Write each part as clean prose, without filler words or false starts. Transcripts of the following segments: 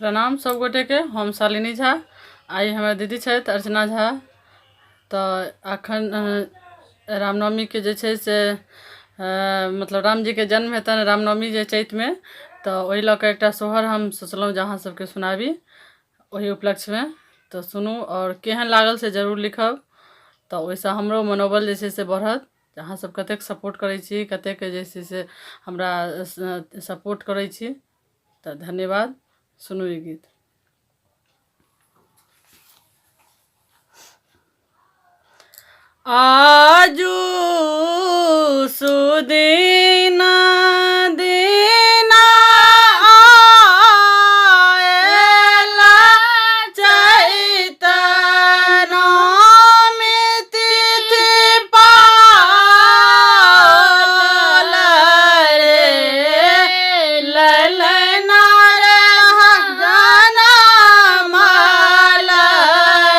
प्रणाम सब गोटेके, हम शालिनी झा। आइ हमर दीदी छथि अर्चना झा। तऽ अखन रामनवमीके जे छै से मतलब रामजीके जन्म हेतनि रामनवमी जे चैतमे, तऽ ओहि लऽ कऽ एकटा सोहर हम सोचलहुँ जे अहाँ सबके सुनाबी ओहि उपलक्ष्यमे। तऽ सुनू आओर केहन लागल से जरूर लिखब, तऽ ओहिसँ हमरो मनोबल जे छै से बढ़त। अहाँ सब कतेक सपोर्ट करै छी, कतेक जे छै से हमरा सपोर्ट करै छी, तऽ धन्यवाद। सुनू ई गीत। आजू सुदिना दिना आएला चैतनमी तिथि पाल रे ललना रे जनमल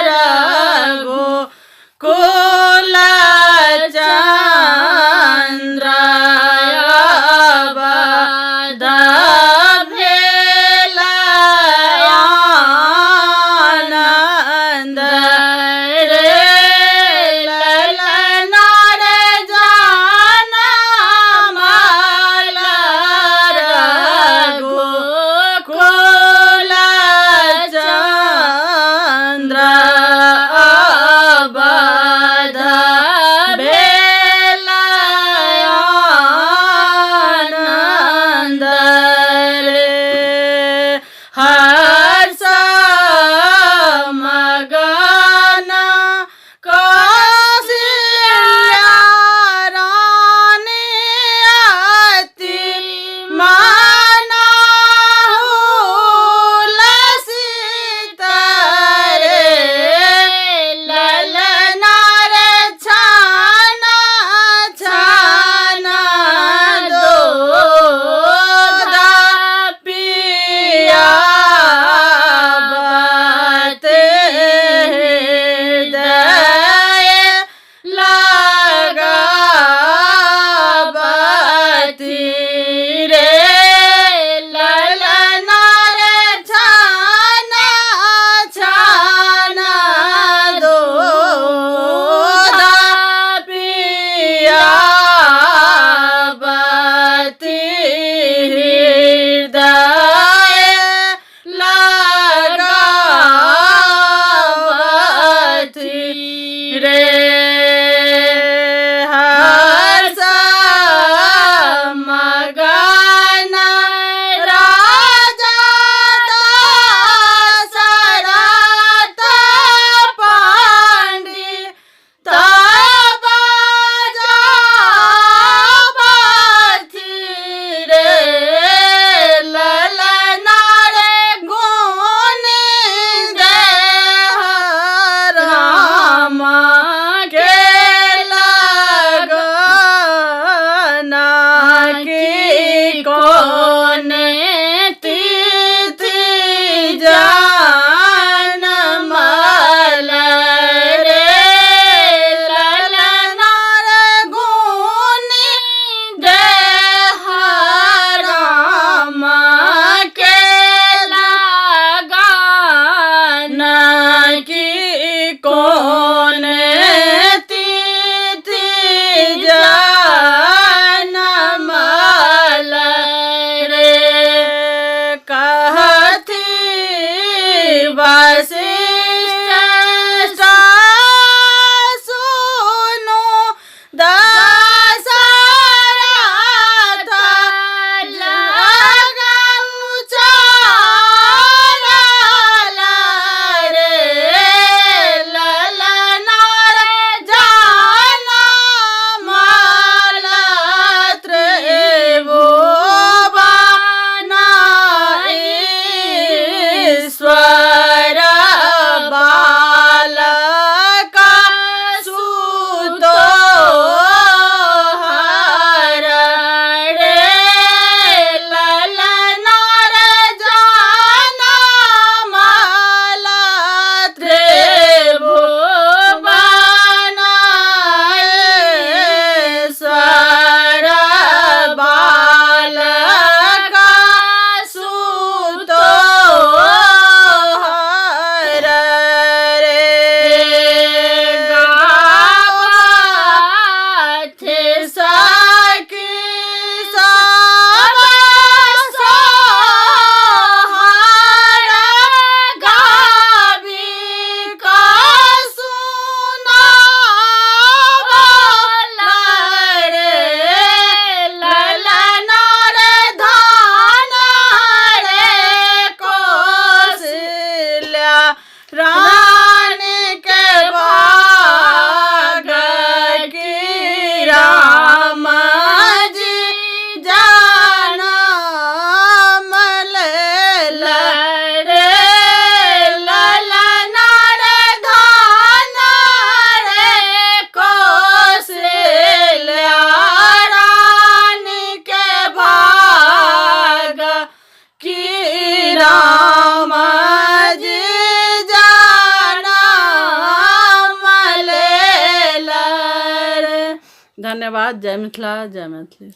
रघु कुल चन्द्र धन्यवाद। जय मिथिला, जय मैथिली।